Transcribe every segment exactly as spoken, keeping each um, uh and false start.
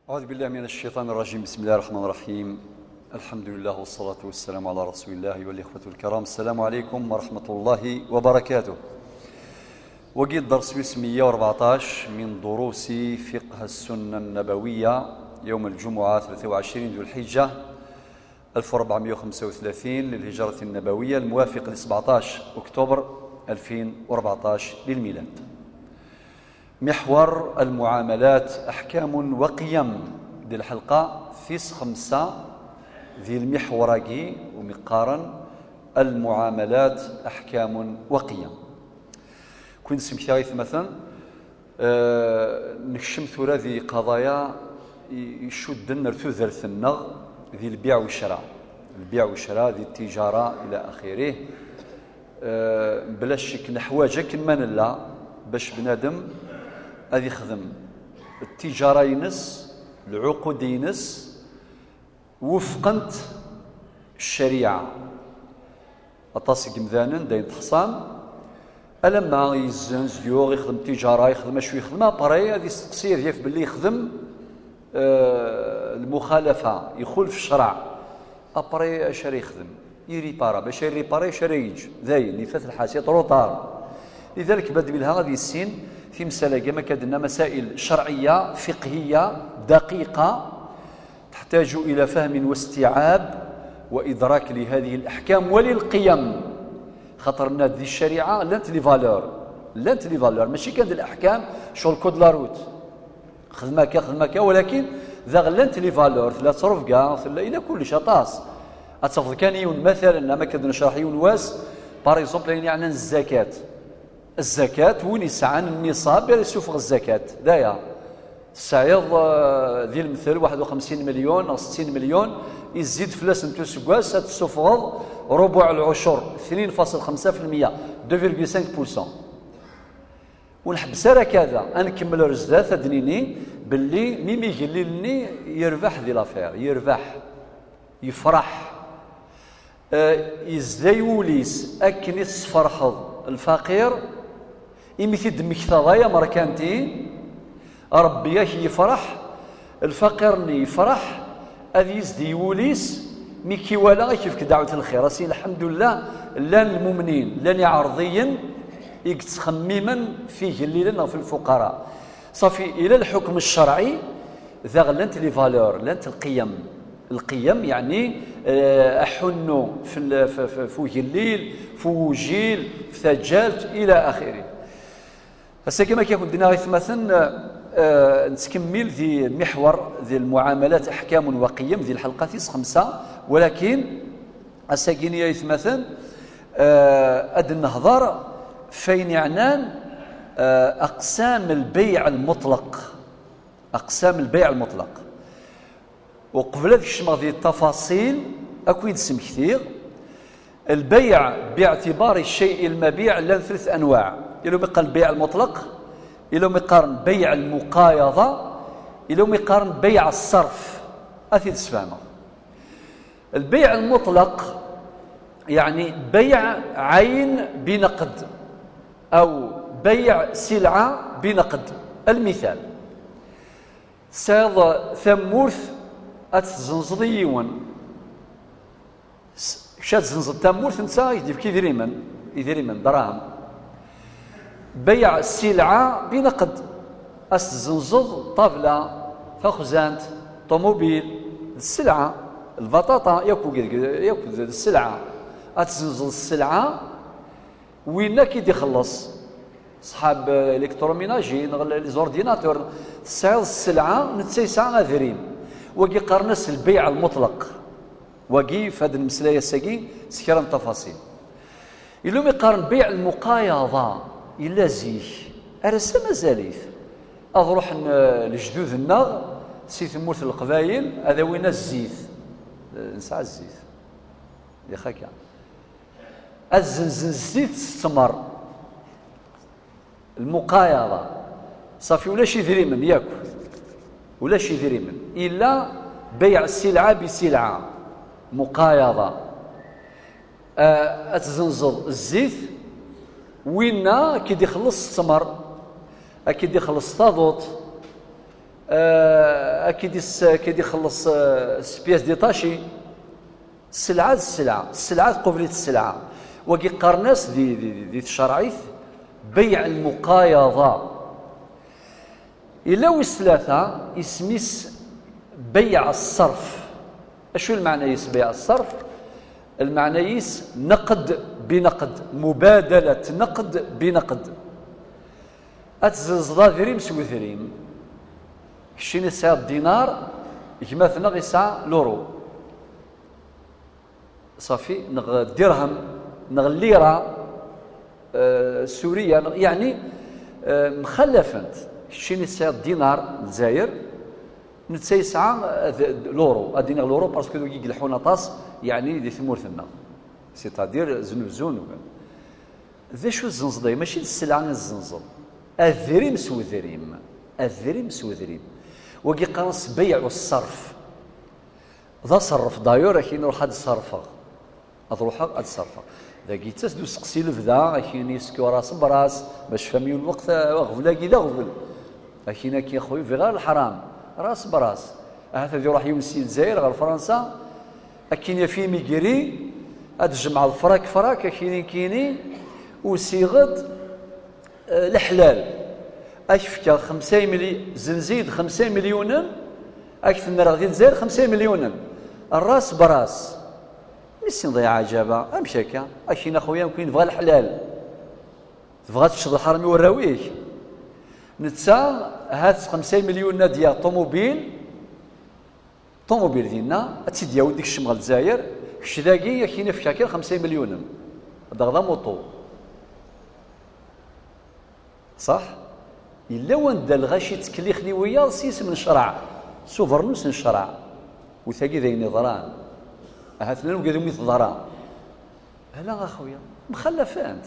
أعوذ بالله من الشيطان الرجيم. بسم الله الرحمن الرحيم. الحمد لله والصلاة والسلام على رسول الله والإخوة الكرام. السلام عليكم ورحمة الله وبركاته. وقيت درس مية وأربعتاش من دروس فقه السنة النبوية، يوم الجمعة ثلاثة وعشرين ذو الحجة ألف وأربعمية وخمسة وثلاثين للهجرة النبوية، الموافق ل سبعتاش أكتوبر ألفين وأربعتاش للميلاد. محور المعاملات أحكام وقيم. دي الحلقة ثيس خمسة ذي المحور أجي ومقارن المعاملات أحكام وقيم. كوين سمكتها مثلا، آه، نكشم ثورة ذي قضايا ي-، يشدن رتو ذرثنغ ذي البيع والشراء. البيع والشراء ذي التجارة إلى آخره. آه، بلا شك نحواج كما نلا باش بنادم هذه يخدم التجارة ينس، العقود ينس، وفقنت الشريعة. Aṭas n yimdanen dayen teḥṣam, alamma yezzenz, yuɣ, yexdem tijara, yexdem acu yexdem, après ad yesteqsi, ad yaf belli yexdem, euh, lmuxalafa, ixulef ccreɛ. Après acu ara yexdem? Iripara. Bac ara iripara, acu ara yečč? Dayen, ifat lḥal, c'est trop tard. Lidalik, bad bilha ad yissin timsal-agi, ma akka d-nenna masail cerɛiyya, fiqhiyya, daqiqa, تحتاج إلى فهم واستيعاب وإدراك لهذه الأحكام وللقيم. خاطر ناد ذي الشريعة لانت لي فالور، لانت لي فالور، ماشي كان ذي الأحكام شغل كود لا روت. خدمة كا، خدمة كا، ولكن ذا غلانت لي فالور، ثلا ترفقا، ثلا إلى كل شيء طاس. أتفضل كان يون مثلا، أما كد نشرح يون واس، بار اكزومبل، يعني عن الزكاة. الزكاة وين يسعان النصاب يسوفغ الزكاة. دايا. Tesɛiḍ, eh, di lemtel waḥed u xemsin milyon neɣ settin milyon, izzid fell-asen useggas ad tessufɣeḍ rubuɛ lɛucur, tnin faṣel xemsa fi lmeyya, deux virgule cinq pour cent. Ur nḥebbes ara akka da, ad nkemmel ar zdat, ad d-nini belli mimi igellil-nni yerbeḥ di l'affaire, yerbeḥ, yefreḥ. Eh, yezday wul-is akken i tesferḥeḍ lfaqir, imi t-id-temmektaḍ ay amerkanti, Ṛebbi ad k-yefreḥ, lfaqir-nni yefreḥ, ad yezdi wul-is mi k-iwala ad k-yefk dɛwet lxir. Ass-a, lḥemdullah, llan lmumnin, llan iɛerḍiyen i yettxemmimen f igellilen ɣef lfuqara. Ṣafi, ila lḥukm ccerɛi, daɣ llant les valeurs, llant lqiyam. Lqiyam, yeɛni, eh, aḥunnu f l-, f, f, f ugellil, f ugujil, f taǧǧalt, ila axiri. Ass-agi, ma k-akent-d-nniɣ, aytmaten, eh, nettkemmil di miḥwer, di lmuɛamalat, aḥkamun wa qiyam, di lḥelqa tis xemsa, walakin ass-agi-nni, aytmaten, eh, ad d-nehḍer f ayen yeɛnan, eh, aqsam lbeyɛ lmuṭleq. Aqsam lbeyɛ lmuṭleq. Uqbel ad kecmeɣ di ttafaṣil, ad ken-id-smektiɣ. Lbeyɛ biɛtibari ccay'i lmabiɛ llan tret anwaɛ. Ila umi qqaren lbeyɛ lmuṭleq, ila umi qqaren beyɛ lmuqayaḍa, ila umi qqaren beyɛ ṣṣerf. Ad t-id-sfehmeɣ. Lbeyɛ lmuṭleq, yeɛni beyɛ ɛayn binaqd, aw beyɛ silɛa binaqd. Lmital, tesɛiḍ tamurt ad tt-tzenzeḍ i yiwen. S-, kečč ad tzenzeḍ tamurt, netta ad k-d-yefk idrimen, idrimen, dṛahem. Beyɛ silɛa binaqd, ad s-tzenzeḍ ṭṭabla, taxzant, ṭumubil, d sselɛa, lbaṭaṭa, yakk, yakk d sselɛa. Ad tzenzeḍ sselɛa, winna ad k-id-ixelleṣ. Ṣṣḥab, eh, électroménager, neɣ les ordinateurs, tesɛiḍ sselɛa, netta yesɛa adrim. Wagi qqaren-as lbeyɛ lmuṭleq. Wagi, fad nmeslay ass-agi s kra n tafaṣil. Ila umi qqaren beyɛ lmuqayaḍa, yella zik, ar ass-a mazal-it. Ad ruḥen, eh, lejdud-nneɣ si tmurt n Leqbayel, ad awin azzit. Eh, nesɛa zzit. Di xaka. Ad zzenzen zzit s ttmer. Lmuqayaḍa. Ṣafi, ulac idrimen, yakk. Ulac idrimen. Illa beyɛ silɛa bi silɛa. Muqayaḍa. Ah, ad tzenzeḍ zzit, winna ad k-id-ixelleṣ s ttmer, ad k-id-ixelleṣ s taḍuṭ, ah, Ad k-id-is-, ad k-id-ixelleṣ, eh, s pièce détachée. Sselɛa d sselɛa, sselɛa tqubel-itt sselɛa. Wagi qqaren-as di, di, di, di tcerɛit beyɛ lmuqayaḍa. Yella wis tlata, isem-is beyɛ ṣṣerf. Acu lmeɛna-is beyɛ ṣṣerf? Lmeɛna-is naqd binaqd, mubadalat naqd binaqd. Ad tezzenzeḍ adrim s wedrim. Keččini tesɛiḍ dinar, gma-tneɣ yesɛa l'euro. Ṣafi, neɣ dirham, neɣ lira, eh, suriya, neɣ, yeɛni, eh, mxallafent. Keččini tesɛiḍ dinar n Lezzayer, netta yesɛa, eh, d-, d-, l'euro. Ad d-iniɣ l'euro parce que d wigi i ileḥḥun aṭas, yeɛni di tmurt-nneɣ. C'est-à-dire, znuzun. D acu tezzenzeḍ-agi? Mačči d sselɛa i tezzenzeḍ. Adrim s wedrim. Adrim s wedrim. Wagi qqaren-as beyɛu ṣṣerf. D aṣerref, d'ailleurs, ak-ini ruḥ ad ṣerfeɣ. Ad ruḥeɣ ad ṣerfeɣ. Dagi yettas-d useqsi lebda, ak-ini yeskuras bras, ma tecfam yiwen lweqt, aɣbel-agi d aɣbel. Ak-ini, ak-ini, a xuy, bɣiɣ ara leḥram. Ras bras. Ahat ad iruḥ yiwen si Lezzayer ɣer Fransa, akken yaf imigri, ad tjemɛeḍ frak frak, ak-ini, ak-ini, usiɣ-d, eh, leḥlal. Ad k-fkeɣ xemsa imili-, zenzi-d xemsa imelyunen, ad k-ten-rreɣ di Lezzayer xemsa imelyunen. Ras bras. Mi ssineḍ ay ɛajaba, amek akka? Ak-ini, a xuya, nekk nebɣa leḥlal. Tebɣa ad teččeḍ lḥaram i warraw-ik? Netta, hat xemsa imelyunen ad d-yaɣ ṭumubil, ṭumubil dinna, ad tt-id-yawi, ad d-ikcem ɣer Lezzayer, kečč dagi, ak-ini, fkeɣ kan xemsa imelyunen. Ad d-taɣeḍ amuṭu. Ṣaḥ? Yella wanda lɣaci ttkellixen i wiyaḍ s yisem n ccreɛ, s ubernus n ccreɛ. U tagi d ayen iḍran. Ahat llan wigad umi teḍra. Ala a xuya, mxallafent.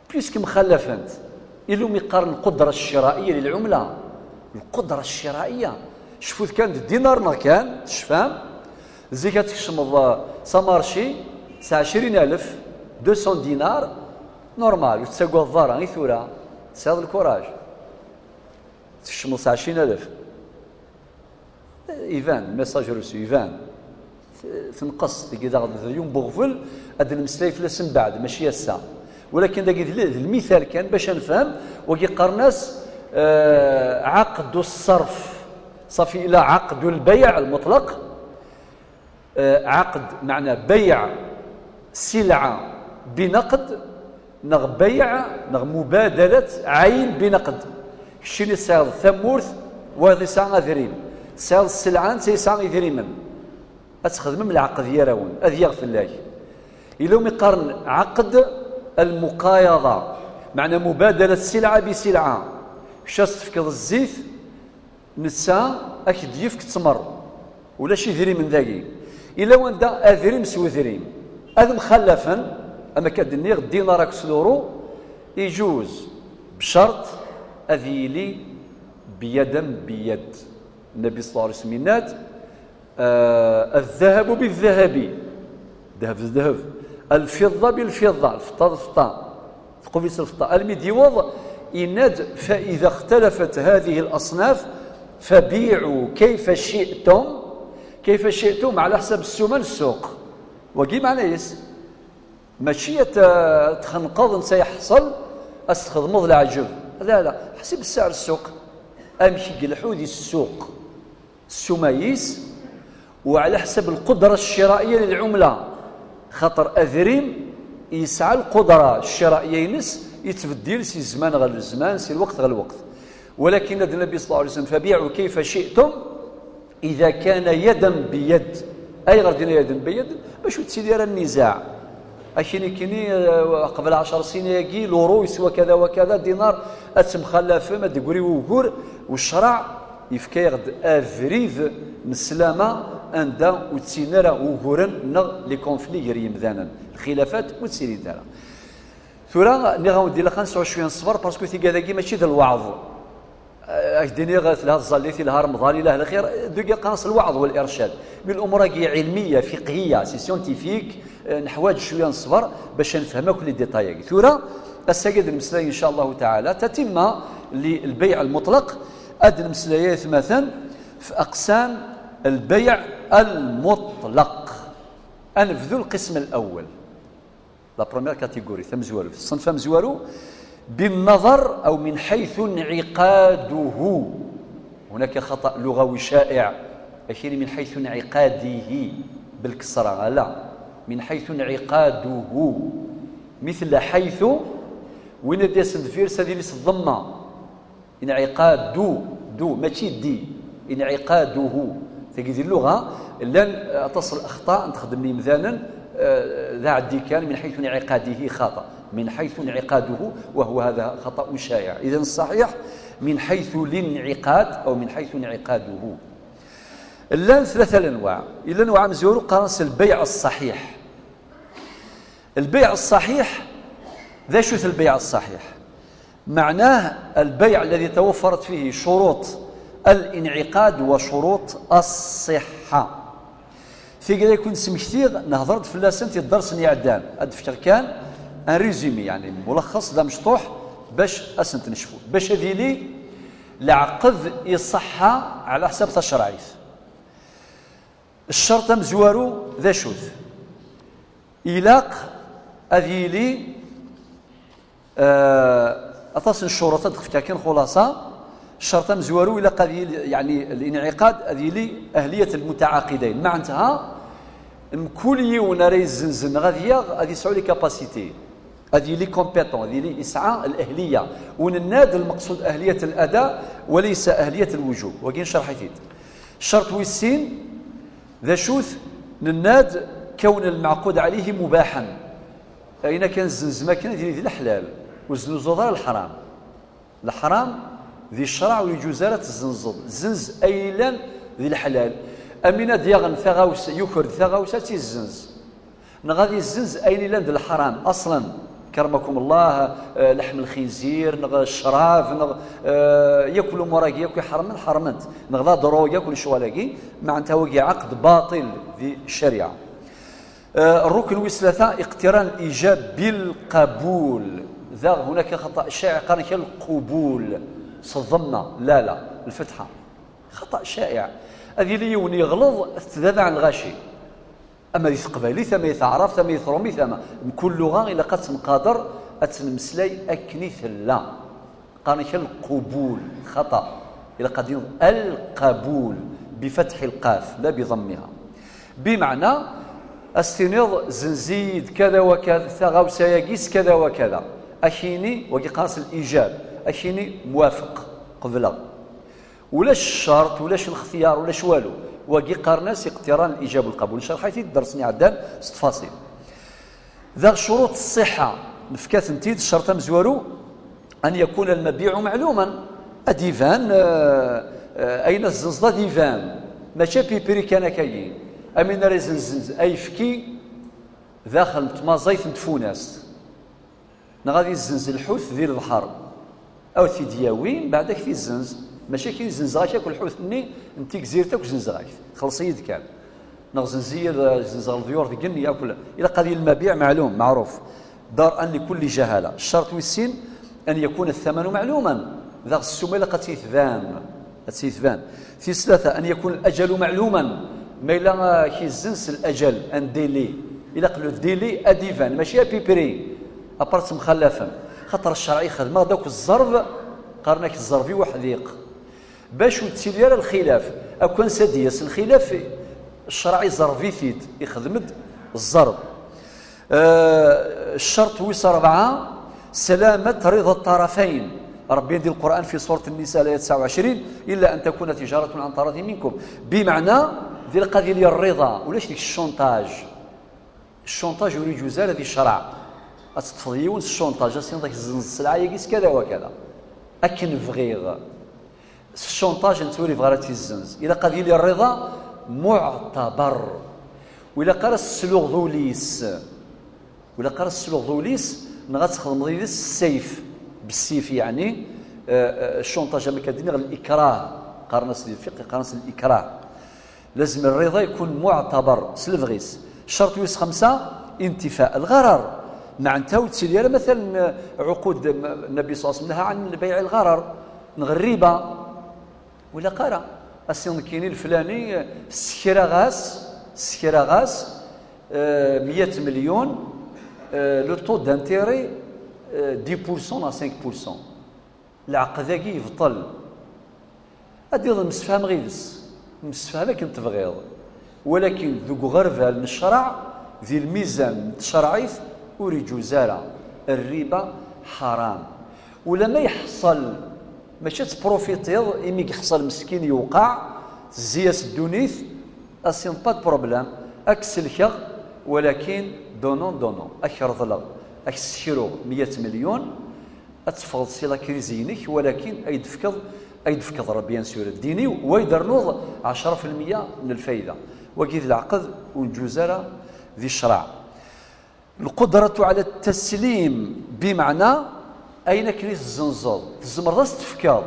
Puisque mxallafent, ilum iqqaren lqudra cciraiya lilɛumla. Lqudra cciraiya. Cfut kan d dinar neɣ kan, tecfam? Zik ad tkecmeḍ, eh, s amarci s ɛecrin alef, deux cents dinars, normal, ur tettagadeḍ ara i tura, tesɛiḍ lkuraj. Tkecmeḍ s ɛecrin alef. Iban, message reçu, iban. Tenqes, tagi daɣ d yiwen n uɣbel, ad d-nemmeslay fell-as mbeɛd, mačči ass-a. Walakin dagi d l-, d lmital kan, bac ad nefhem, wagi qqaren-as, eh, ɛaqdu ṣṣerf. Ṣafi, ila ɛaqdu lbayɛ lmuṭlaq, eh, ɛaqd, meɛna bayɛ silɛa binaqd, neɣ bayɛ, neɣ mubadalat ɛayn binaqd. Keččini tesɛiḍ tamurt, wayeḍ yesɛa adrim. Tesɛiḍ sselɛa, netta yesɛa idrimen. Ad txedmem lɛaqd gar-awen, ad yaɣ fell-ak. Yella umi qqaren ɛaqd lmuqayaḍa, meɛna mubadalat silɛa bi silɛa. Kečč ad s-tefkeḍ zzit, netta ad k-d-yefk ttmer. Ulac idrimen dagi. Ila wanda adrim s wedrim ad mxallafen, am akka d-nniɣ, dinar akked luru, ijuz bcart ad yili biyadam biyad. Nnabi ṣalla Llahu ɛalayhi wa sallam yenna-d, ah, الذهب بالذهب, ddheb d ddheb, الفضة بالفضة, lfeṭṭa d lfeṭṭa. Tqubel-itt lfeṭṭa. Almi d-yewweḍ, yenna-d, فإذا اختلفت هذه الأصناف فبيعوا كيف شئتم، كيف شئتم, ɛla ḥsab ssuma n ssuq. Wagi meɛna-is, mačči ad t-, ad txenqeḍ netta yeḥṣel, ad s-txedmeḍ leɛǧeb. La, la, ḥsib sseɛr ssuq. Amek i ileḥḥu di ssuq? Ssuma-is, u ɛla ḥsab lqudra cciraiya lilɛumla, xaṭer adrim yesɛa lqudra cciraiya-ines, yettbeddil si zzman ɣer zzman, si lweqt ɣer lweqt. Walakin ad Nnabi ṣalla Llahu ɛalayhi wa sallam, فبيعوا كيف شئتم إذا كان يدا بيد. Ayɣer d-yenna yadan biyad? Bac ur ttili ara nnizaɛ. Akini kini, eh, qbel ɛecr snin-agi, luru yeswa kada wa kada, dinar, ad temxallafem, ad d-tegri wugur, u ccreɛ yefka-yaɣ-d abrid n sslama anda ur ttilin ara wuguren neɣ les conflits gar yimdanen, lxilafat ur ttilint ara. Tura, nniɣ-awen-d ilaq ad nesɛu cwiya n ṣṣber, parce que tigad-agi mačči d lweɛḍ. Eh, ak-d-iniɣ, telha tẓallit, ilha remḍan, ilha lxir, dagi qqaren-as lweɛḍ wal ircad. Mais lumuṛ-agi ɛilmiya, fiqhiya, c'est scientifique, eh, neḥwaǧ cwiya n ṣṣber bac ad nefhem akk les détails-agi. Tura, ass-agi ad nemmeslay, in ca Allahu taɛala, tatimma li lbayɛ lmuṭlaq, ad nemmeslay aytmaten, في أقسام البيع المطلق. أنبذو القسم الأول، la première catégorie, tamezwarut, الصنف amezwaru. بالنظر أو من حيث انعقاده. هناك خطأ لغوي شائع، أكيد من حيث انعقاده بالكسرة، لا، من حيث انعقاده. مثل حيث، وين ديس الفيرس هذه اللي الضمة، انعقاد دو، دو، ماشي دي، انعقاده. تجد اللغة لن تصل أخطاء تخدم لي مثلا، آه، ذا عدي كان من حيث انعقاده خطأ، من حيث انعقاده، وهو هذا خطأ شائع. إذن الصحيح من حيث الانعقاد أو من حيث انعقاده. لان ثلاثة الأنواع. إلا أنواع مزورو قرنس البيع الصحيح. البيع الصحيح، ذا شوث البيع الصحيح؟ معناه البيع الذي توفرت فيه شروط الانعقاد وشروط الصحة. في كذا يكون سمكتيغ نهضرت في اللاسنت الدرس نيعدان، أدفكر كان أن ريزيمي، يعني ملخص ذا مشطوح باش أسنت نشفو، باش هذه لي العقد يصحى على حساب تشرعيث. الشرط أمزوارو ذا شوث؟ إلاق أذيلي، آه، أتصل الشروط تدخل كاكين خلاصة. الشرط أمزوارو إلاق أذيلي، يعني الانعقاد أذيلي أهلية المتعاقدين. معناتها مكل يوم راه يزنزن غادي يغ-، غادي يسعوا les capacités، غادي لي compétent، غادي لي يسعى الأهلية. ونناد المقصود أهلية الأداء وليس أهلية الوجوب، وكاين شرحتيد. الشرط ويسين ذا شوث؟ نناد كون المعقود عليه مباحا. أين كان الزنز ما كان ذي الحلال، والزنوز ضرر الحرام. الحرام ذي الشرع ويجوز لا تزنزض، زنز أي لان ذي الحلال. أمينة دياغن ثغاوس يكرد ثغاوس تيزنز، نغادي الزنز أين لان ذي الحرام أصلا، كرمكم الله، آه، لحم الخنزير، نغ الشراب، نغ، آه، ياكل مراقي، ياكل حرمن، حرمنت، نغ لا دروغ، ياكل شوالاقي، معناتها وقي عقد باطل ذي الشريعة. آه، الركن ويس ثلاثة اقتران الإيجاب بالقبول. ذا هناك خطأ شائع، قال لك القبول، صدمنا، لا، لا، الفتحة. خطأ شائع. هذه اللي يوني يغلظ تدافع عن الغاشي. أما ذي تقبايلي ثما يتعرف، ثما يترومي، ثما من كل لغة إلا قد تنقادر أتنمسلي أكني ثلا. قال لك القبول، خطأ. إلا قد ينظر القبول بفتح القاف لا بضمها. بمعنى أستنيض زنزيد كذا وكذا، ثغاوساياكيس كذا وكذا. أكيني وكي قاس الإيجاب، أكيني موافق، قبله. ولاش الشرط، ولاش الاختيار، ولاش والو. وكي قارناس اقتران الإيجاب والقبول. شرحيتي الدرس نعدان ست فاصل. ذا شروط الصحة نفكات نتيد الشرط مزوارو أن يكون المبيع معلوما. أديفان، آه، آه، أين الزنزة ديفان؟ ماشي بيبري كان كاين. أمين ريزن زنز أيفكي داخل تمازيت نتفوناست. نغادي يزنز الحوت ذي البحر. أو تيدياوين بعدك في الزنز. ماشي كي يزنز غاك ياكل الحوت ني، انتي جزيرتك وزنز غاك. خلص يد كان. نغزنزي زنزغ الضيور ذي قن ياكل. إلا قضي المبيع معلوم، معروف. دار أن لكل جهالة. الشرط والسين أن يكون الثمن معلوما. ذا السوم إلا قد تيثبان. تيثبان. في ثلاثة أن يكون الأجل معلوما. ما إلا كي الزنس الأجل، أن ديلي. إلا قلو ديلي أديفان، ماشي أبيبري. أبرت مخلفا. خاطر الشرعي خدمة دوك الزرب، قرنك الزربي وحديق. باش وتسيلي على الخلاف. أكون سديس الخلاف الشرعي زربيتيد، يخدمد الزرب. آه، الشرط ويس أربعة، سلامة رضا الطرفين. ربي يدي القرآن في سورة النساء الآية تسعة وعشرين: "إلا أن تكون تجارة عن تراض منكم". بمعنى، ذي القضية ديال الرضا، ولاش ديك الشونتاج. الشونتاج ور يجوز ذي الشرع. أتطفض يون الشونتاج، أسين ذاك الزنز السلعة يقيس كذا وكذا. أكن بغيغ. الشونتاج نتوري بغا تيزنز. إلا قضي لي الرضا معتبر. وإلا قال السلوغ ذوليس. وإلا قال السلوغ ذوليس، نغا تخدم ضيدس السيف. بالسيف يعني، آه، آه، الشونتاج أما كدينغ الإكراه. قارنس الفقه، قارنس الإكراه. لازم الرضا يكون معتبر، سلفغيس. الشرط يوس خمسة، انتفاء الغرر. معناتها وتسيلي مثلا عقود النبي صلى الله عليه وسلم نهى عن بيع الغرر، نغ الربا، ولا قرا. As-iniḍ nekkini leflani, eh, ssekraɣ-as, ssekraɣ-as, eh, meyya milyon, eh, le taux d'intérêt, eh, dix pour cent à cinq pour cent. Lɛeqd-agi yebṭel. Ad d-iḍ msefhameɣ yid-s, msefham akken tebɣiḍ. Walakin deg uɣerbal n ccreɛ, di lmizan n tcerɛit, ur iǧuz ara. Rriba ḥaram. Ulamma yeḥṣel, mačči ad tprofitiḍ imi yeḥṣel meskin yewqeɛ, tezzi-yas ddunit, as-iniḍ pas de problème, ad k-selkeɣ, walakin donnant donnant, ad k-reḍleɣ, ad k-ssekruɣ meyya milyon, ad teffɣeḍ si la crise-inek, walakin ad yi-d-tefkeḍ, ad yi-d-tefkeḍ Rebbi, bien sûr, ddin-iw, wa ad d-ternuḍ ɛecra fi lmeyya n lfayda. Wagi d lɛeqd ur nǧuz ara di ccreɛ. القدرة على التسليم, bimeɛna ayen akken i tezzenzeḍ, tzemreḍ ad s-tefkeḍ.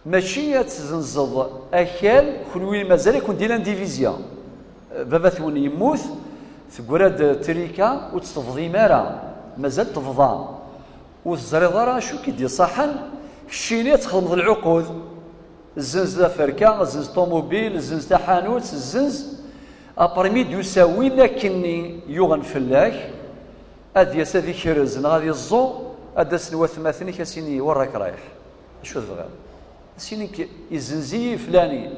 Mačči ad tezzenzeḍ akal, kenwi mazal-iken di l'indivision. Baba-twen yemmut, teggra-d trika, ur tt-tebḍim ara, mazal tebḍa. Ur teẓriḍ ara acu i k-id-iṣaḥen, keččini ad txedmeḍ lɛuqud. Zzenz taferka, zzenz ṭumubil, zzenz taḥanut, zzenz. Après mi d-yusa win akkenni yuɣen fell-ak, ad d-yas ad ikrez neɣ ad iẓẓu, ad d-asen watmaten-ik, ad s-inin: "Werra-k rayeḥ. Acu tebɣiḍ?" Ad s-inin: "K-, izzenz-iyi flani."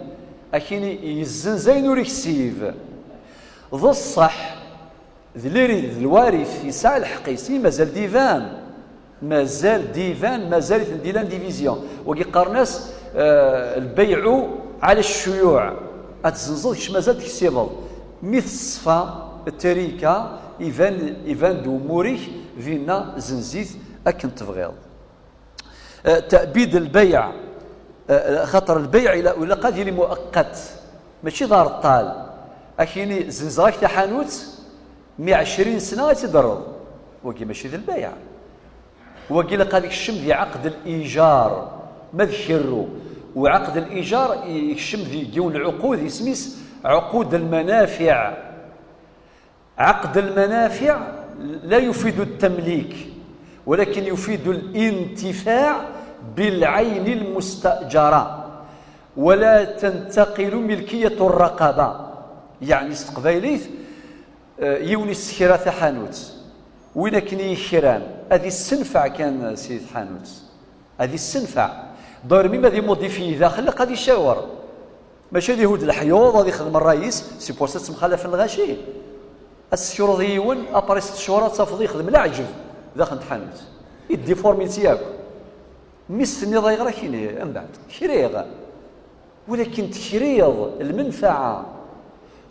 Ad k-yini: "Yezzenz ayen ur iksib." D ṣṣeḥ, d liri, d lwarit, yesɛa lḥeqq-is, i mazal d-iban. Mazal d-iban, mazal-iten di l'indivision. Wagi qqaren-as, eh, lbayɛu ɛala ccuyuɛ. Ad tzenzeḍ kečč mazal teksibeḍ. Mi teṣfa trika, iban, iban-d umur-ik, dinna zenz-it akken tebɣiḍ. Eh, ta'bid lbayɛ, eh, xaṭer lbayɛ ila-, ilaq ad yili muqqat, mačči d areṭṭal. Ad k-yini zenzeɣ-ak taḥanut, mi ɛecrin sna ad tt-id-terreḍ. Wagi mačči d lbayɛ. Wagi ilaq ad ikcem di ɛaqd l-ijar, ma d kerru. Uɛaqd l-ijar i-, ikcem di yiwen lɛuqud, isem-is ɛuqud lmanafiɛ. عقد المنافع لا يفيد التمليك، ولكن يفيد الانتفاع بالعين المستأجرة، ولا تنتقل ملكية الرقبة. يعني s teqbaylit, eh, yiwen yessekra taḥanut, win akken i yekran, ad issenfeɛ kan si tḥanut. Ad issenfeɛ. D'ailleurs, même ad imudifyi daxel, ad icawar. Mačči ad ihud leḥyuḍ, ad ixdem ṛṛay-is, c'est pour ça ttemxalafen lɣaci. Ad tessekruḍ yiwen, après seṭṭ cchur ad tafeḍ ixdem leɛǧeb daxel n tḥanut. Iddiformiti akk. Mi s-tenniḍ ayɣer akini, mbeɛd, kriɣ. Walakin tekriḍ lmenfaɛa,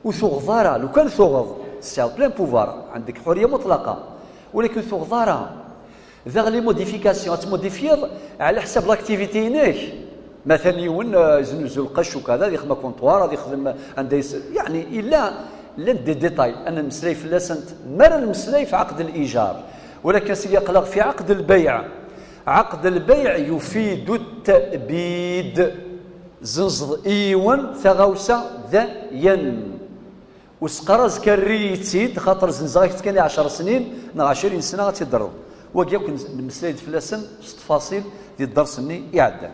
ur tuɣeḍ ara. Lukan tuɣeḍ, tesɛiḍ plein pouvoir, عندك حرية مطلقة, walakin ur tuɣeḍ ara. Daɣ les modifications, ad tmudifyiḍ ɛla ḥsab l'activité-inek. Matan yiwen, eh, yeznuzu lqecc ukada, ad ixdem akunṭwar, ad ixdem anda yes-, yeɛni, illa, llan des détails, ad nemmeslay fell-asent, mi ara nemmeslay f ɛaqd lijar. Walakin sidi aql-aɣ fi ɛaqd lbayɛ. Ɛaqd lbayɛ yufidu tta'bid. Zenzeḍ i yiwen taɣawsa dayen. Ur s-qqar azekka err-iyi-tt-id, xaṭer zenzeɣ-ak-tt kan i ɛecr snin neɣ ɛecrin sna ad tt-id-terreḍ. Wagi akk nemmeslay-d fell-asen s ttfaṣil di dders-nni iɛeddan.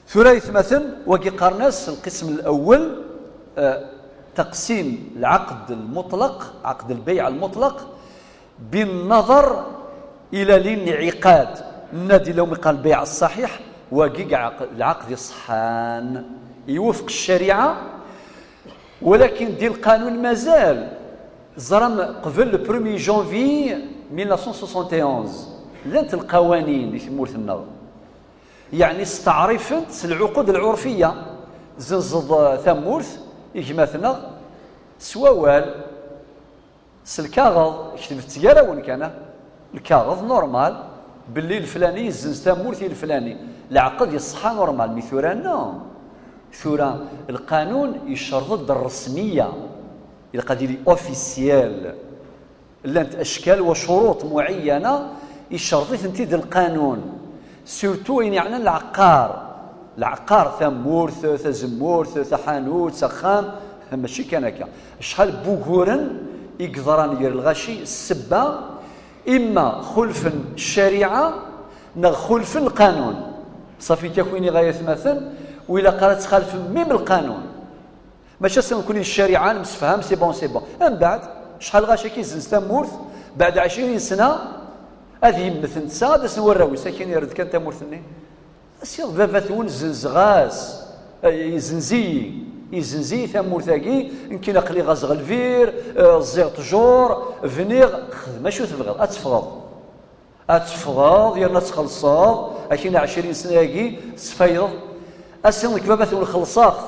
Tura aytmaten, wagi qqaren-as lqism lawel, eh, taqsim lɛaqd lmuṭlaq, ɛaqd lbayɛ lmuṭlaq, بالنظر إلى الانعقاد. Nenna-d illa umi qqaren lbayɛ ṣṣaḥiḥ, wagi lɛaqd iṣeḥḥan, iwufeq ccariɛa, walakin di lqanun mazal. Ẓram qbel le premier janvier mille neuf cent soixante et onze, llant lqawanin di tmurt-nneɣ, yeɛni steɛrifent s lɛuqud lɛurfiya. Zenzeḍ, eh, tamurt i gma-tneɣ s wawal, s lkaɣeḍ, ketbet gar-awen kan, ah, lkaɣeḍ normal, belli leflani yezzenz tamurt i leflani. Lɛaqed iṣeḥḥa normal, mi tura non. Tura lqanun icerḍ-d rresmiya, ilaq ad yili officiel. Llant acekal wa curuṭ muɛeyyana, icerḍ-itent-id lqanun. Surtout ayen yeɛnan lɛeqqar. Lɛeqqar, tamurt, tazemmurt, taḥanut, axxam, mačči kan akka. Acḥal n wuguren i yeḍran gar lɣaci, ssebba, imma xulfen ccariɛa, neɣ xulfen lqanun. Ṣafi, akka i k-iniɣ ay atmaten, Ur ilaq ara ad txalfem même lqanun. Mačči ass-a nekkni d ccariɛa nemsefham, c'est bon, c'est bon. Mbeɛd, cḥal ɣac akka izzenz tamurt, beɛd ɛecrin sna, ad yemmet netta, ad asen warraw-is, akin irred kan tamurt-nni. Asiɣ baba-twen zzenzeɣ-as, eh, izzenz-iyi, izzenz-iyi tamurt-agi, nekkini aql-i ɣazeɣ lbir, eh, ẓẓiɣ ttjur, bniɣ, xdem acu tebɣiḍ, ad teffɣeḍ. Ad teffɣeḍ, yerna ad txellṣeḍ, akin ɛecrin sna-agi, tesfaydeḍ. Asiɣ nekk baba-twen xellṣeɣ-t,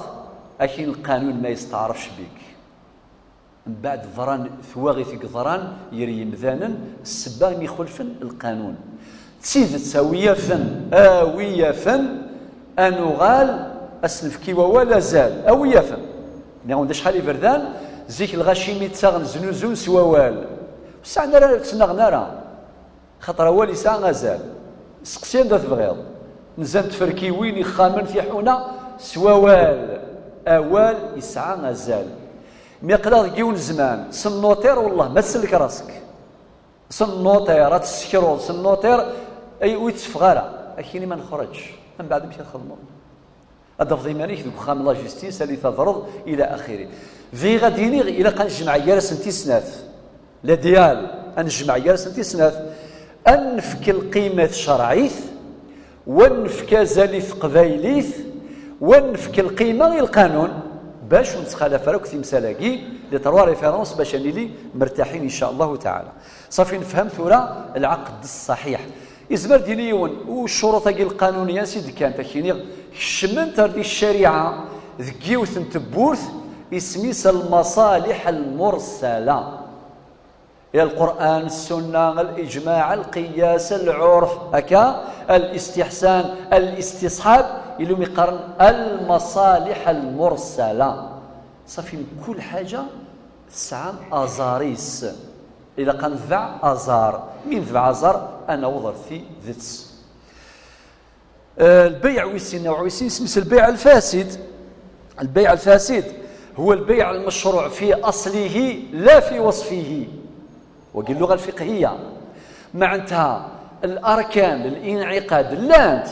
akin lqanun ma yesteɛref cbik. Mbeɛd ḍran twaɣit i yeḍran ger yimdanen, ssebba imi xulfen lqanun. D tidet, a wi yafen, a wi yafen, ad nuɣal, ad s-nefk i wawal azal, a wi yafen. Nniɣ-wen-d acḥal iberdan, zik lɣaci mi ttaɣen znuzun s wawal. Ur sɛan ara, ur ttnaɣen ara. Xaṭer awal yesɛa azal. Seqsi anda tebɣiḍ. Nzan tferkiwin, ixxamen, tiḥuna, s wawal. Awal yesɛa azal. Mi aql-aɣ deg yiwen zzman, s nnuṭir, wellah, ma tsellek rask. S nnuṭir, ad tessekruḍ, s nnuṭir, ay, ur yetteffeɣ ara. Akin ma nexreǧ. Mbeɛd amek ad txedmeḍ? Ad tafeḍ iman-ik deg uxxam n la justice, ad tadreḍ, ila axiri. Bɣiɣ ad d-iniɣ, ilaq ad nejmeɛ gar-asent i snat. L'idéal, ad nejmeɛ gar-asent i snat. Ad nefk lqima i tcerɛit, wa nefk azal i teqbaylit, wa nefk lqima i lqanun, bac ur nettxalaf ara akk timsal-agi, les trois références, bac ad nili mertaḥin, in ca Allahu taɛala. Ṣafi, nefhem tura lɛaqd ṣṣaḥiḥ. Izmer d-yini yiwen, u ccuruṭ-agi lqanuniya ansi d-kkant, ad k-iniɣ, kecment ar di ccariɛa deg yiwet n tewwurt, isem-is lmaṣaliḥ lmursala. Ya Lqur'an, ssunna, liǧmaɛ, lqiyas, lɛurf, akka, listiḥsan, listisḥab, ilum iqqaren lmaṣaliḥ lmursala. Ṣafi, mkul ḥaǧa tesɛa aẓar-is. Ilaq ad netbeɛ aẓar. Mi netbeɛ aẓar, ad naweḍ ar tidet. Eh, lbeyɛ wis sin, nawɛ wis sin, isem-is lbeyɛ lfasid. Lbeyɛ lfasid هو البيع المشروع في أصله لا في وصفه. Wagi lluɣa lfiqhiya. Meɛnetha, larkan n linɛiqad llant,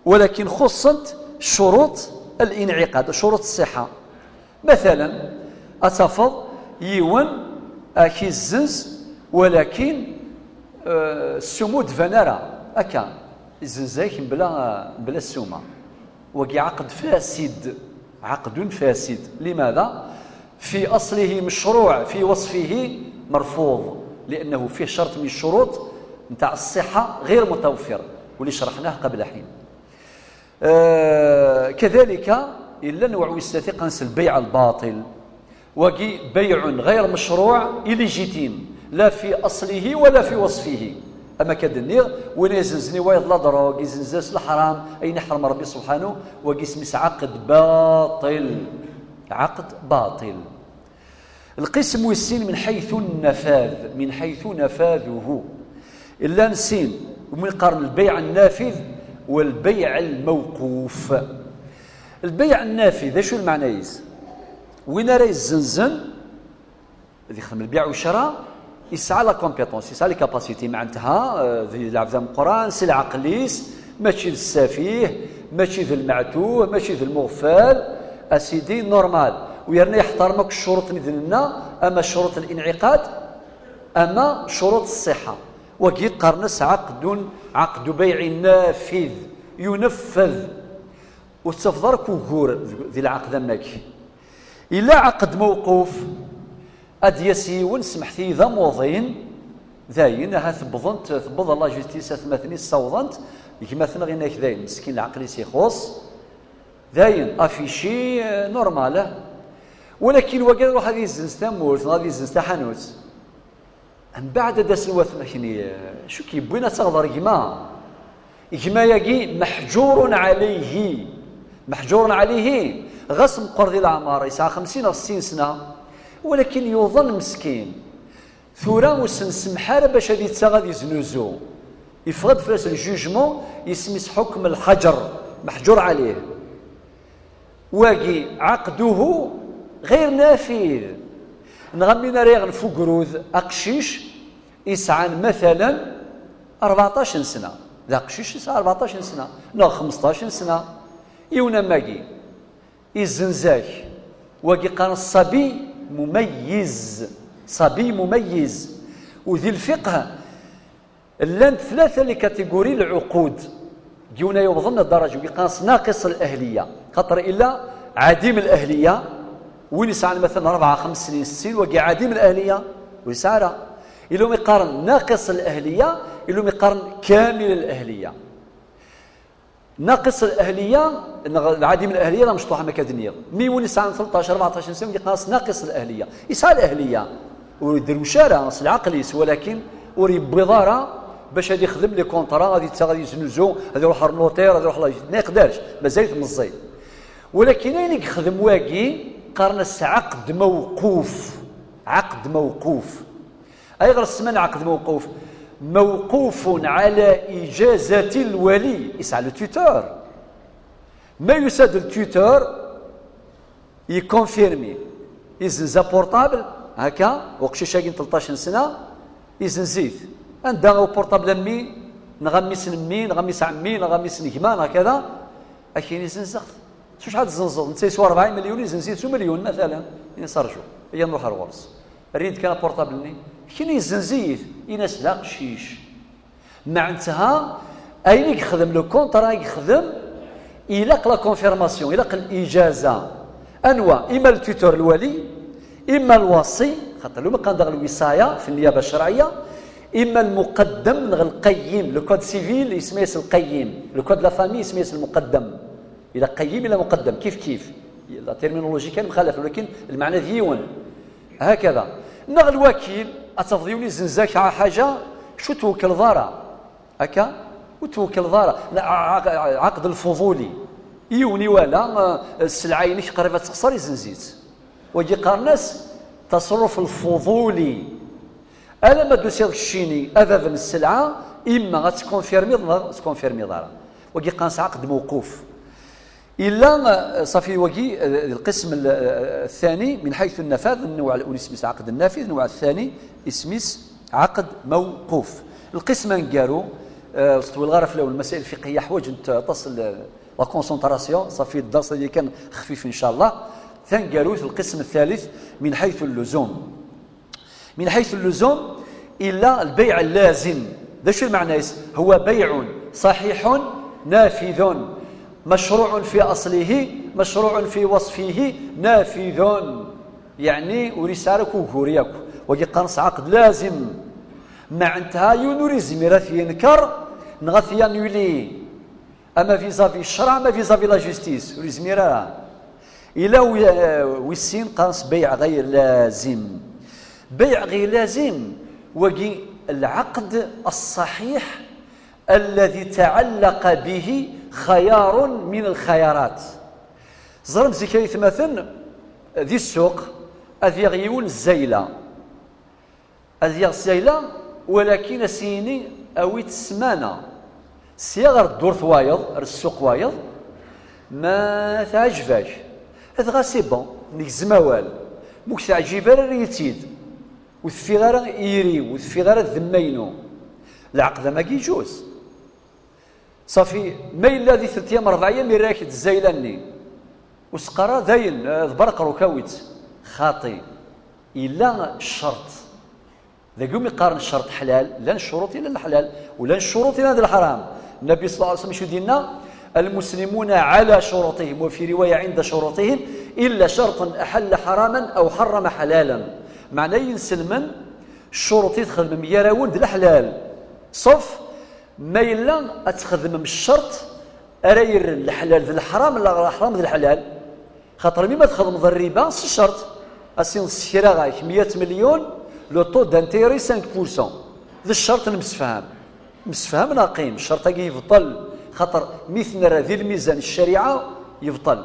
walakin xuṣṣent ccuruṭ n linɛiqad, ccuruṭ ṣṣiḥa. Matalan, ad tafeḍ yiwen ad k-izzenz, walakin, eh, ssuma ur d-tban ara. Akka, izzenz-ak mebla, mebla ssuma. Wagi ɛaqd fasid, ɛaqdun fasid. Limada? Fi aṣlihi mecruɛ, fi waṣfihi merfuḍ, liannahu fih ccerṭ min ccuruṭ ntaɛ ṣṣiḥa ɣir mutawfir, wali cerḥnahu qabla ḥin. Eh, kadalika, yella nnewɛ wis tlata iqqaren-as lbeyɛ lbaṭil. Wagi beyɛun ɣayr mecruɛ, illégitime, la fi aṣlihi wala fi waṣfihi. Am akka d-nniɣ, win izenzen i wayeḍ la drogue, izenz-as leḥram, ayen iḥrem Ṛebbi subḥanu, wagi isem-is ɛaqd baṭil. Ɛaqd baṭil. Lqism wis sin min ḥaytu nnafad, min ḥaytu nafaduhu. Llan sin, wumi qqaren lbeyɛ nnafid walbeyɛ lmawquf. Lbeyɛ nnafid, d acu lmeɛna-is? Win ara yezzenzen, ad ixdem lbeyɛ u ccra, yesɛa la compétence, yesɛa les capacités, meɛnetha, eh, d lɛebd ameqqran, s lɛeql-is, mačči d ssafih, mačči d lmeɛtuh, mačči d lmuɣfal, a sidi, normal. U yerna yeḥtarem akk ccuruṭ-nni d-nenna, ama ccuruṭ n linɛiqad, ama ccuruṭ ṣṣiḥa. Wagi qqaren-as ɛaqdun, ɛaqdu beyɛi nafid, yuneffed. Ur tettafeḍ ara akk ugur di lɛaqd am wagi. Yella ɛaqd mewquf, ad d-yas yiwen, semḥet-iyi, d amuḍin, dayen, ahat tewwḍent, tewweḍ la justice, atmaten-is ssawḍen-t, gma-tneɣ yenna-k dayen, meskin, lɛeql-is ixuṣ, dayen, affiché, eh, normal, ah. Walakin wagi ad iruḥ ad yezzenz tamurt, neɣ ad yezzenz taḥanut. Mbeɛd ad d-asen watmaten-nni, acu k-yewwin ad taɣeḍ ɣer gma? Gma-agi meḥǧurun ɛalayhi. Meḥǧurun ɛalayhi, ɣas meqqer di leɛmer, yesɛa xemsin neɣ settin sna, walakin yuḍen meskin. Tura ur s-nsemmeḥ ara bac ad yettaɣ ad yeznuzu. Yeffeɣ-d fell-as le jugement, yisem-is ḥukm lḥaǧer, meḥǧur ɛalayh. Wagi, ɛaqduhu ɣir nafid. Neɣ am win ara yaɣen f ugrud aqcic isɛan, matalan, rbeɛṭac n sna. D aqcic yesɛa rbeɛṭac n sna, neɣ xmesṭac n sna. Yiwen am wagi, izenz-ak, wagi qqaren ṣṣabi mumayyiz, ṣṣabi mumayyiz. U di lfiqh, llant tlata les catégories n lɛuqud, deg yiwen ay yewwḍen ddaraǧa, wagi qqaren-as naqis al-ahliya, xaṭer illa ɛadim al-ahliya, win yesɛan matalan rebɛa, xems snin, sett snin, wagi ɛadim al-ahliya, ur yesɛi ara. Illa wumi qqaren naqis al-ahliya, illa wumi qqaren kamil al-ahliya. Naqis al-ahliya neɣ lɛadim al-ahliya d amecṭuḥ am akka d-nniɣ. Mi win yesɛan tleṭṭac, rbeɛṭac n sna, qqaren-as naqis al-ahliya. Yesɛa al-ahliya, ur idderwec ara s lɛaqel-is, walakin ur yewwiḍ ara bac ad yexdem les contrats, ad yettaɣ, ad yeznuzu, ad iruḥ ɣer notaire, ad iruḥ la, ma yeqdarc, mazal-it meẓẓi. Walakin ayen i yexdem wagi, qqaren-as ɛaqd mawquf. Ɛaqd mawquf. Ayɣer semman ɛaqd mawquf? Mawqufun ɛala ijazati lwali, yesɛa le tuteur. Ma yusa-d le tuteur, yekonfirmi, izenza portable, haka, uqcic-agi n tleṭṭac n sna, izenz-it. Anda uportable a mmi, neɣ a mmi-s n mmi, neɣ a mmi-s n ɛemmi, neɣ a mmi-s n gma, neɣ kada, akin izenzeɣ-t. S wacḥal tzenzeḍ? Netta yeswa rebɛa imelyun, izenz-it s umellyun, matalan. Ini-as rju, iyya nruḥ ar ɣur-s. Err-iyi-d kan aportable-nni. Kini izenz-iyi-t, ini-as d aqcic. Meɛnetha, ayen i yexdem, le contrat i yexdem, ilaq la confirmation, ilaq lijaza. Anwa? Ima le tuteur, lwali, ima lwasi, xaṭer lumi qqaren daɣ lwisaya fi nniyaba ccerɛiyya, ima lmuqaddam neɣ lqayyim. Le code civil yesma-yas lqayyim, le code de la famille yesma-yas lmuqaddam. Ila qayyim, ila muqaddam, kif kif. La terminologie kan mxalaf, walakin lmeɛna d yiwen. Hakada. Neɣ lwakil, ad tafeḍ yiwen izenz-ak ɣer ḥaǧa, kečč ur twekleḍ ara. Akka? Ur twekleḍ ara. La, a-, a-, ɛaqd lfuḍuli. Yiwen iwala, eh, sselɛa-inek qrib ad texṣer, izenz-itt. Wagi qqaren-as taṣerruf lfuḍuli. Alamma d-tusiḍ keččini a bab n sselɛa, imma ad tkonfirmiḍ neɣ ur tkonfirmiḍ ara. Wagi qqaren-as ɛaqd mewquf. Illa, eh, ṣafi wagi, eh, lqism l-, eh, الثاني من حيث النفاذ, nnewɛ الأول isem-is ɛaqd nnafid, nnewɛ الثاني isem-is ɛaqd mewquf. Lqism aneggaru, eh, ur ttṭewwileɣ ara fell-awen, lmasail lfiqhiya ḥwaǧent aṭas n la concentration, ṣafi dders-agi kan xfif, ncallah. Taneggarut, lqism الثالث من حيث اللزوم. من حيث اللزوم, illa lbayɛ llazim. D acu lmeɛna-is? هو بيع صحيح نافذ مشروع في أصله مشروع في وصفه نافذ. Yeɛni ur yesɛi ara akk ugur yakk. Wagi qqaren-as ɛaqd lazim. Meɛnetha yiwen ur yezmir ad t-yenker neɣ ad t-yanuli. Ama vis-à-vis ccṛeɛ, ama vis-à-vis la justice, ur yezmir ara. Ila wi-, eh, wis sin, qqaren-as bayɛ ɣayr lazim. Bayɛ ɣayr lazim, wagi lɛaqd ṣṣaḥiḥ alladhi tɛallaqa bihi xayarun min lxayarat. Ẓrem zik ay atmaten, di ssuq, ad yaɣ yiwen zzayla. Ad yaɣ zzayla, walakin a s-yini awi-tt ssmana. Sya ɣer ddurt wayeḍ, ar ssuq wayeḍ, ma teɛǧeb-ak. Dɣa c'est bon, negzem awal. Ma ur k-teɛǧib ara, err-iyi-tt-id. Ur teffiɣ ara i yiri-w, ur teffiɣ ara d ddemma-inu. Lɛeqd am wagi yeǧǧuz. Ṣafi, ma yella di telt ayyam, rebɛa ayyam, irra-ak-d zzayla-nni. Ur s-qqar ara dayen, eh, d berqeruk, awi-tt. Xaṭi. Illa ccerṭ. Dagi umi qqaren ccerṭ ḥlal, llan ccuruṭ yellan leḥlal, u llan ccuruṭ yellan d leḥram. Nnabi ṣalla Llahu ɛalayhi wa sallam acu d-yenna? المسلمون على شروطهم، وفي رواية عند شروطهم، إلا شرطا أحل حراما أو حرم حلالا. Meɛna inselmen, ccuruṭ i txedmem gar-awen d leḥlal. Ṣef, ma yella ad txedmem ccerṭ ara yerren leḥlal d leḥram, neɣ leḥram d leḥlal. Xaṭer mi ma txedmeḍ rriba s ccerṭ, a s-tiniḍ ssekreɣ-ak meyya melyun, le taux d'intérêt cinq pour cent. D ccerṭ nemsefham. Msefhamen a qqim, ccerṭ-agi yebṭel. Xaṭer mi t-nerra di lmizan n ccariɛa, yebṭel.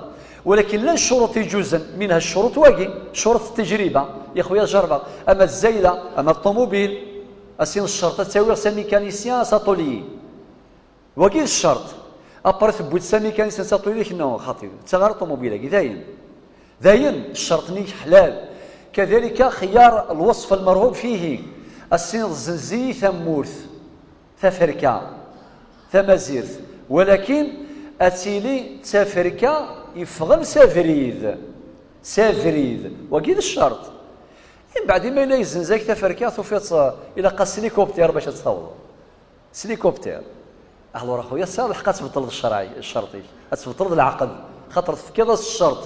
Walakin llan ccuruṭ iǧuzen, minha ccuruṭ wagi, ccuruṭ n tejriba. Ya xuya, jerrbeɣ, ama zzayla, ama ṭṭumubil, a s-tiniḍ ccerṭ ad tt-awiɣ s amikanisyen, s aṭulyi. Wagi d ccerṭ. Après tewwi-d s amikanisyen, s aṭulyi, non, xaṭi, ttaɣ ara ṭumubil-agi, dayen. Dayen, ccerṭ-nni ḥlal. Kadalika xiyar lwesf lmerɣub fihi. A s-tiniḍ zzenz-iyi tamurt, taferka, tamazirt. Walakin Ad tili d taferka yeffɣen s abrid. S abrid. Wagi d ccerṭ. Mbeɛd, ma yella yezzenz-ak taferka, tufiḍ-tt, ilaq-as s likubṭir bac ad tt-tawḍeḍ. S likubṭir. Alors, a xuya, tesɛiḍ lḥeqq ad tbeṭleḍ ccṛeɛ-, ccerṭ-ik, ad tbeṭleḍ leɛqed, xaṭer tefkiḍ-as ccerṭ.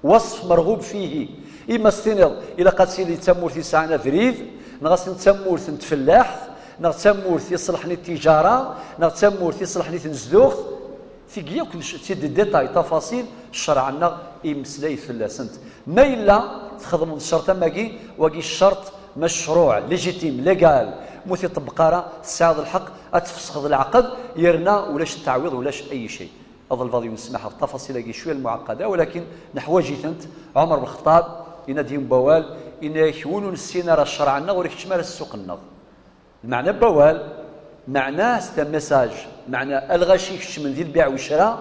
Waṣf merɣub fihi. Ima s-tiniḍ, ilaq ad tili d tamurt yesɛan abrid, neɣ ad tiniḍ d tamurt n tfellaḥt, neɣ d tamurt iṣelḥen i ttiǧara, neɣ d tamurt iṣelḥen i tnezduɣt. Tigi yakk nec-, tid détail, tafaṣil, ccṛeɛ-nneɣ imeslay fell-asent. Ma yella txedmeḍ ccerṭ am wagi, wagi ccerṭ mecruɛ, légitime, légal, ma ur t-iṭebbeq ara, tesɛiḍ lḥeqq ad tfesxeḍ leɛqed, yerna ulac ttaɛwiḍ, ulac ay cay. Aḍelbaḍ yun smaḥ ɣef ṭṭafaṣil-agi cwiya lmuɛaqada, walakin neḥwaǧ-itent. Ɛumer Belxeṭṭab yenna-d yiwen wawal, yenna-yak, win ur nessin ara ccṛeɛ-nneɣ ur ikeččem ara ssuq-nneɣ. Lmeɛna n wawal, meɛna c'est un message, meɛna a lɣaci ikeččmen di lbiɛ u ccra,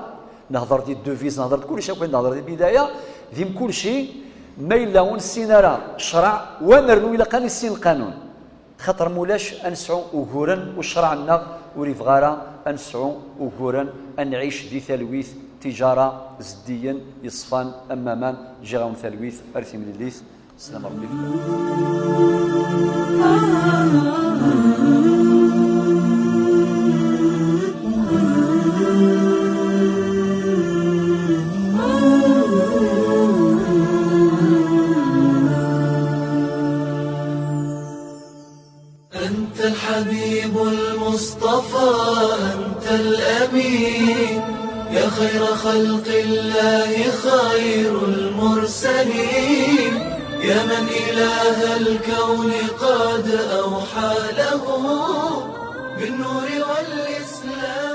nehder di devise, nehder di kullec, akk nehder di bidaya, di mkulci, ma yella ur nessin ara ccṛeɛ, wa nernu ilaq ad nissin lqanun. Xaṭer mulac ad nesɛu uguren, u ccṛeɛ-nneɣ ur ibɣi ara ad nesɛu uguren, ad nɛic di talwit, tiǧara, zeddiyen, yeṣfan, am waman, ǧǧiɣ-awen talwit, ar timlilit. Slam Rebbi fell-am. أنت الحبيب المصطفى، أنت الأمين، يا خير خلق الله، خير المرسلين، يا من إله الكون قد أوحى له بالنور والإسلام.